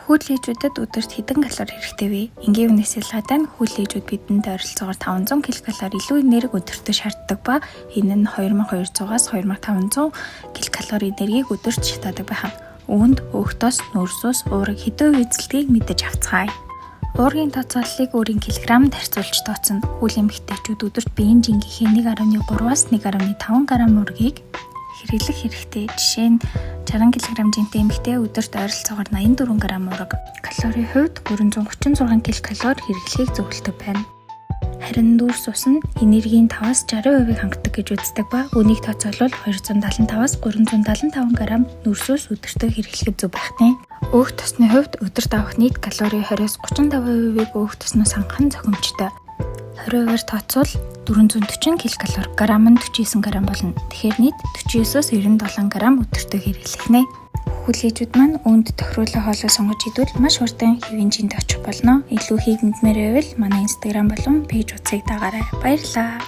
Хүү ээжүүдэд өдөрт хэдэн калори хэрэгтэй вэ? Энгийн хүнээс ялгаатай нь хүү ээжүүд бидэнд ойролцоогоор 500 ккал илүү энерги өдөртөө шаарддаг ба энэ нь 2200-аас 2500 ккал энергийг өдөрт шатаадаг байх нь. Үүнд өөх тос, нүүрс ус, уураг хэдэн хувь эзэлдгийг мэдэж авцгаая. Уургийн тооцооллыг өөрийн килограммд харьцуулж тооцоно. Хүү эмэгтэйчүүд өдөрт биеийн жингийнхээ 1.3-аас 1.5 г уургийг хэрэглэх хэрэгтэй. Жишээ нь, 60 кг жинтэй эмэгтэй өдөрт ойролцоогоор 84 г уураг, калорийн хувьд 336 ккал хэрэглэхийг зөвлөдөг байна. Харин нүүрс ус нь энергийн 5-аас 60%-ийг хангадаг гэж үздэг ба үүнийг тооцоолбол 275-аас 375 г нүүрс ус өдөртөө хэрэглэхэд зөв байх нь. Өөх тосны хувьд өдөрт авах нийт калори 20-оос 35%-ийг өөх тосноос хангах нь зохимжтой. 20%-аар тооцвол 440 ккал, грамм нь 49 г болно. Тэгэхээр нийт 49-оос 97 г өдөртөө хэрэглэх нэ. Хүү ээжүүд маань үүнд тохируулан хоолой сонгож идвэл маш хурдан хэвийн жинд очих болно. Илүү хийг мэдмээр байвал манай Instagram болон page хуудсыг дагаарай. Баярлалаа.